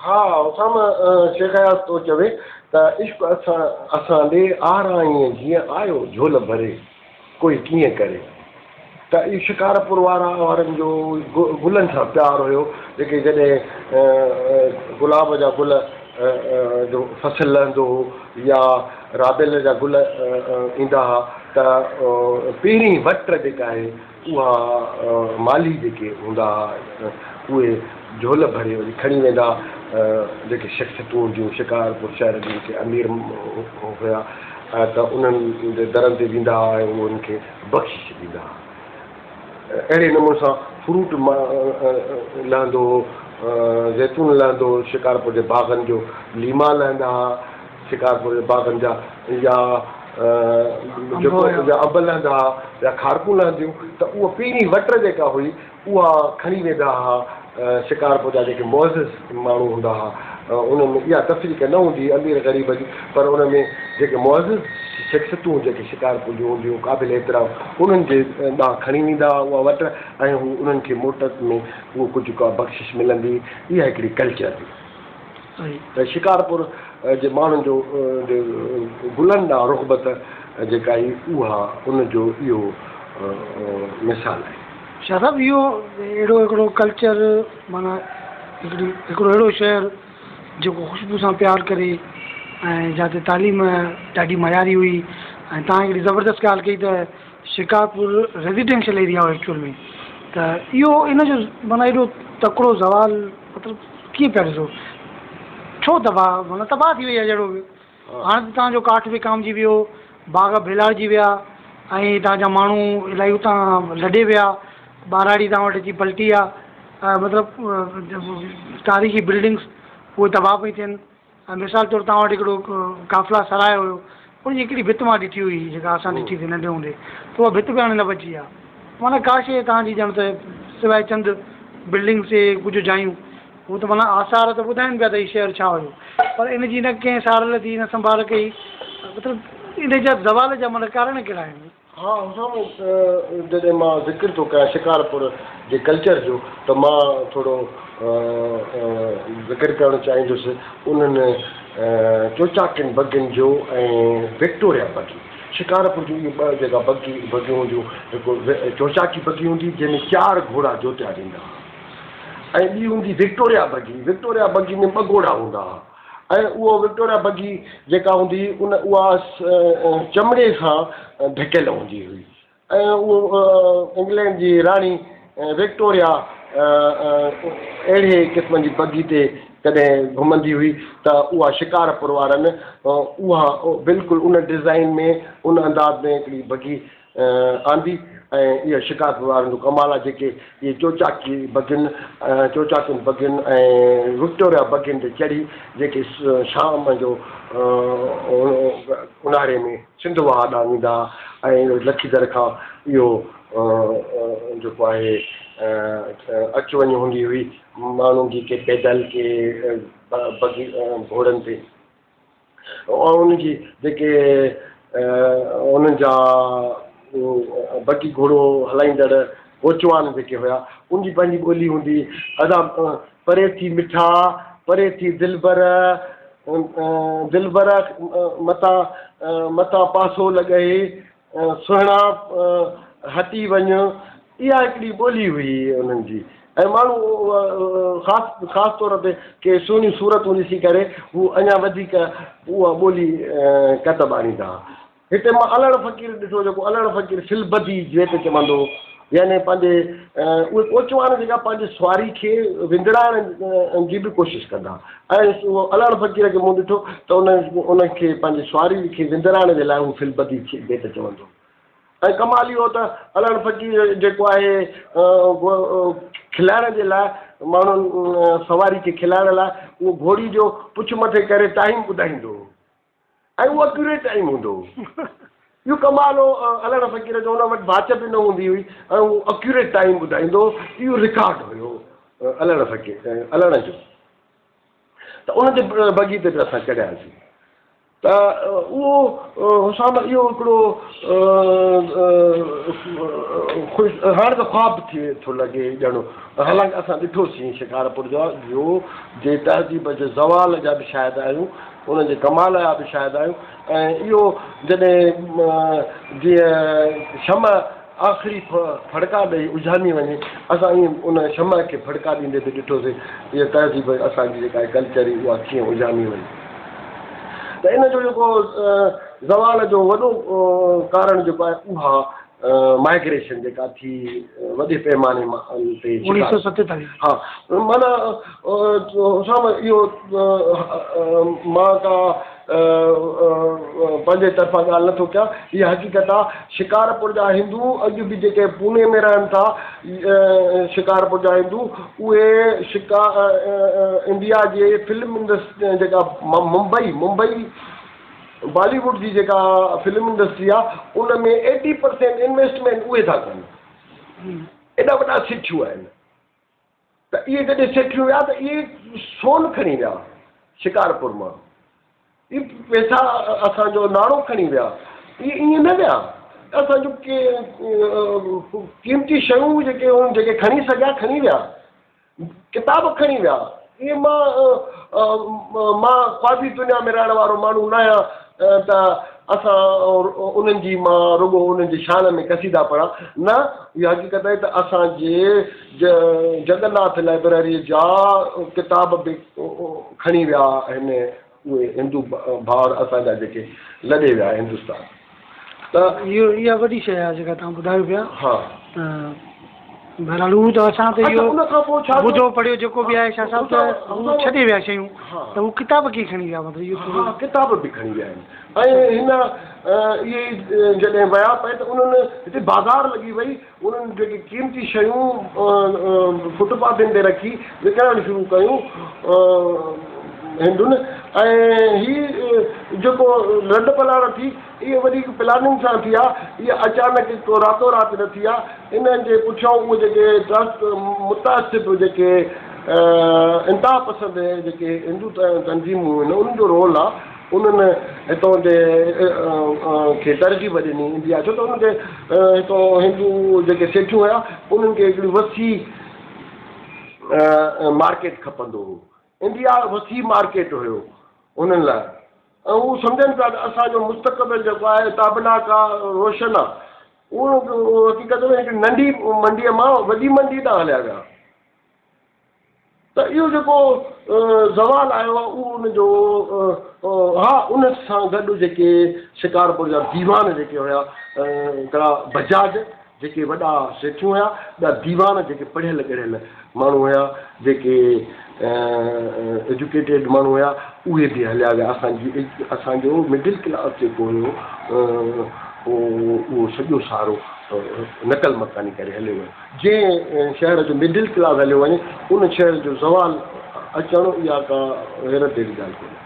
ها اسامه، شيخ اياز ٿو چوي ته عشق اسان اسان ڏي آرائين جيئن آيو جهول ڀري ڪوئي ڪيئن ڪري. ته اهو شڪارپور وارا وارن جو گلن سان پيار هيو جيڪي جڏهن گلاب جا گل جو فصل لهندو هو يا رابيل جا گل ايندا ها ته پهرين وٽ جيڪا آهي اها مالهي جيڪي هوندا ها اهي جهول ڀري وري کڻي ويندا جيڪي شخصيتون هونديون شڪارپور شهر جي جيڪي امير هيا ته انهن جي درن تي ويندا ها ۽ اهي انهن کي بخشش ڏيندا ها. اهڙي نموني سان فروٽ لهندو هو، زيتون لهندو هو شڪارپور جي باغن جو، ليما لهندا ها شڪارپور جي باغن جا يا جيڪو يا انب لهندا ها يا کارڪون لهنديون ته اها پهرين وٽ جيڪا هئي اها کڻي ويندا ها شڪارپور جا جيڪي معزز ماڻهو هوندا ها انهن ۾ اها تفريق نه هوندي هئي امير غريب جي پر ان ۾ جيڪي معزز شخصيتون جيڪي شڪارپور جون هونديون هيون قابل احترام انهن جي ڏانهن کڻي ويندا هئا اها وٽ ۽ هو انهن کي موٽ ۾ اهو ڪجهه ڪا بخشش ملندي هئي اها هڪڙي ڪلچر هئي ته شڪارپور جي ماڻهن جو گلن ڏانهن رغبت جيڪا هئي اها ان جو اهو مثال آهي. شاهه صاحب اهو اهڙو هڪڙو ڪلچر معنيٰ هڪڙي هڪڙو اهڙو شهر جيڪو خوشبو سان پيار ڪري ۽ جاتي تعليم ڏاڍي معياري هئي ۽ تان هڪڙي زبردست ڳالهه ڪئي ته شڪارپور ريزيڊينشل ايريا هو ايڪچوئل ۾ ته اهو ان جو معنيٰ ايڏو تڪڙو زوال مطلب ڪيئن پيا ڏسو ڇو تباهه معنيٰ تباهه ٿي وئي آهي جهڙو هاڻ ته توهان جو ڪاٺ وڪامجي ويو، باغ ڀيلارجي ويا ۽ هتان جا ماڻهو الائي اتان لڏي ويا، ٻهراڙي توهان وٽ اچي پلٽي آ ۽ مطلب تاريخي بلڊنگس اهي تباهه پئي ٿين ۽ مثال طور توهان وٽ هڪڙو قافله سراء هيو ان جي هڪڙي ڀت مان ڏٺي هئي جيڪا اسان ڏٺي سي ننڍي هوندي ته اها ڀت به هاڻي نه بچي آ معنيٰ ڪا شيء توهان جي ڄڻ ته سواء چند بلڊنگس جي ڪجهه جايون هو ته معنيٰ آثار ته ٻڌائين پيا ته هي شهر ڇا هيو پر ان جي نه ڪنهن سار لڌي نه سنڀال ڪئي مطلب ان جا زوال جا معنيٰ ڪارڻ ڪهڙا آهن؟ ها حسام جڏهن مان ذڪر ٿو ڪيان شڪارپور جي ڪلچر جو ته مان ٿورو ذڪر ڪرڻ چاهيندس انهن چوچاڪين بگين جو ۽ وڪٽوريا بگي شڪارپور جون اهي ٻه جيڪا بگي بگيون هونديون هڪ چوچاڪي بگي هوندي جنهن ۾ چار گهوڙا جوتيا ويندا هئا. ۽ ٻي هوندي وڪٽوريا بگي، وڪٽوريا بگي ۾ ٻه گهوڙا هوندا ها ۽ اهو وڪٽوريا بگي جيڪا هوندي هئي ان اها چمڙي سان ڍڪيل هوندي هئي ۽ اهو انگلينڊ جي راڻي وڪٽوريا اهڙي قسم جي بگي تي ڪڏهن گهمندي هئي ته اها شڪارپور وارن اها بلڪل ان ڊزائين ۾ ان انداز ۾ هڪڙي بگي آندي ۽ اهو شڪارپور وارن جو ڪمال آهي جيڪي اهي چوچاڪي بگين چوچاڪين بگين ۽ وڪٽوريا بگين تي چڙهي جيڪي شام جو اونهاري ۾ سنڌ واهه ڏانهن ويندا ها ۽ لکي در کان اهو جيڪو آهي اچ وڃ هوندي هئي ماڻهن جي ڪي پيدل ڪي بگي گهوڙن تي. ۽ ان جي جيڪي انهن جا بگي گهوڙو هلائيندڙ ڪوچوان جيڪي هيا ان جي پنهنجي ٻولي هوندي هئي ادا پري ٿي مٺا پري ٿي دلبر دلبر متان متان پاسو لڳئي سهڻا هٽي وڃ، اها هڪڙي ٻولي هئي انهن جي ۽ ماڻهو خاص خاص طور تي ڪي سهڻيون صورتون ڏسي ڪري هو اڃا وڌيڪ اها ٻولي ڪتب آڻيندا ها. هتي مان علڻ فقير ڏٺو جيڪو علڻ فقير فلبدي جيت چوندو هو يعني پنهنجي اهي ڪوچوان جيڪا پنهنجي سواري کي وندرائڻ جي به ڪوشش ڪندا ۽ اهو علڻ فقير کي مون ڏٺو ته ان ان کي پنهنجي سواري کي وندرائڻ جي لاء هو في البديع بيت چوندو هو ۽ ڪمال اهو ته علڻ فقير جيڪو آهي کلائڻ جي لاء ماڻهن سواري کي کلائڻ لاء اهو گهوڙي جو پڇ مٿي ڪري ٽائيم ٻڌائيندو هو ۽ اهو اڪيوريٽ ٽائيم هوندو هو. اهو ڪمال هو علڻ فقير جو ان وٽ واچ به نه هوندي هئي ۽ اهو اڪيوريٽ ٽائيم ٻڌائيندو هو. اهو رڪارڊ هيو علڻ فقير علڻ جو. ته ان جي بگي تي به اسان چڙهياسين. ته ته اهو حسام اهو هڪڙو خوش هاڻي ته خواب ٿي ٿو لڳي ڄڻ، حالانڪه اسان ڏٺوسين شڪارپور جا جو جي تهذيب جي زوال جا به شاهد آهيون، ان جي ڪمال جا به شاهد آهيون ۽ اهو جڏهن جيئن شمع آخري ڦڙڪا ڏئي اجهامي وڃي، اسان ائين ان شمع کي ڦڙڪا ڏيندي به ڏٺوسين، اها تهذيب اسان جي جيڪا ڪلچري اها ڪيئن اجهامي وئي. ته ان جو جيڪو زوال جو وڏو ڪارڻ جيڪو آهي اها مائگريشن جيڪا ٿي وڏي پيماني تي. 1947. ها معنيٰ اسامه اهو مان ڪا پنهنجي طرفان ڳالهه نٿو ڪيان، اها حقيقت آهي شڪارپور جا هندو اڄ به جيڪي پوني ۾ رهن ٿا شڪارپور جا هندو اهي شڪا انڊيا جي فلم انڊسٽري جيڪا ممبئي ممبئي بالي ووڊ جي جيڪا فلم انڊسٽري آهي ان ۾ 80% انويسٽمينٽ اهي ٿا ڪن، ايڏا وڏا سيٺيون آهن. ته اهي جڏهن سيٺيون ويا ته اهي سون کڻي ويا شڪارپور مان، اهي پئسا اسان جو ناڻو کڻي ويا، اهي ائين نه ويا، اسان جون ڪي قيمتي شيون جيڪي هيون جيڪي کڻي سگهيا کڻي ويا، ڪتاب کڻي ويا، اهي مان مان خوابي دنيا ۾ رهڻ وارو ماڻهو نه آهيان ته اسان انهن جي مان رڳو انهن جي شان ۾ قصيدا پڙهان، نه اها حقيقت آهي ته اسان جي جگناٿ لائبريريء جا ڪتاب به کڻي ويا آهن اهي هندو ڀائر اسان جا جيڪي لڏي ويا هندستان ته. اهو اها وڏي شيء آهي جيڪا توهان ٻڌايو پيا ها. ته بهرحال هو ته اسان ته اڇا اهو ان کان پوء ڇا ٿيو؟ ٻڌو پڙهيو جيڪو به آهي شاهه صاحب ته هو ڇڏي ويا شيون ها. ته هو ڪتاب ڪيئن کڻي ويا مطلب اهو ٿورو ها ڪتاب به کڻي ويا آهن ۽ هن اهي جڏهن ويا پئي ته انهن هتي بازار لڳي وئي انهن جيڪي قيمتي شيون فٽ پاٿن تي رکي وڪڻڻ شروع ڪيون هندن ۽ هي جيڪو لڏ پلاڻ ٿي اهي وڏي پلاننگ سان ٿي آ اها اچانڪ ڪو راتو رات نه ٿي آ انهن جي پٺيان اهي جيڪي ٽرسٽ متعصب جيڪي انتها پسند جيڪي هندو تنظيمون آهن انهن جو رول آ انهن هتان جي کي ترغيب ڏني انڊيا ڇو ته انهن کي هتان هندو جيڪي سيٺيون هيا انهن کي هڪڙي وسيع مارڪيٽ کپندو هو انڊيا وسيع مارڪيٽ هيو انهن لاء ۽ هو سمجهن پيا ته اسان جو مستقبل جيڪو آهي تابناڪ آ روشن آ اهو حقيقت ۾ هڪڙي ننڍي منڊيء مان وڏي منڊي ڏانهن هليا ويا. ته اهو جيڪو زوال آيو آهي اهو ان جو ها ان سان گڏ جيڪي شڪارپور جا ديوان جيڪي هيا هڪڙا بجاج جيڪي وڏا سيٺيون هيا ٻيا ديوان جيڪي پڙهيل ڳڙهيل ماڻهو هيا جيڪي ايجوڪيٽيڊ ماڻهو هيا اهي به هليا ويا اسانجي اسانجو مڊل ڪلاس جيڪو هيو اهو سڄو سارو نقل مڪاني ڪري هليو ويو. جنهن شهر جو مڊل ڪلاس هليو وڃي ان شهر جو زوال اچڻ اها ڪا حيرت جهڙي ڳالهه ڪونهي.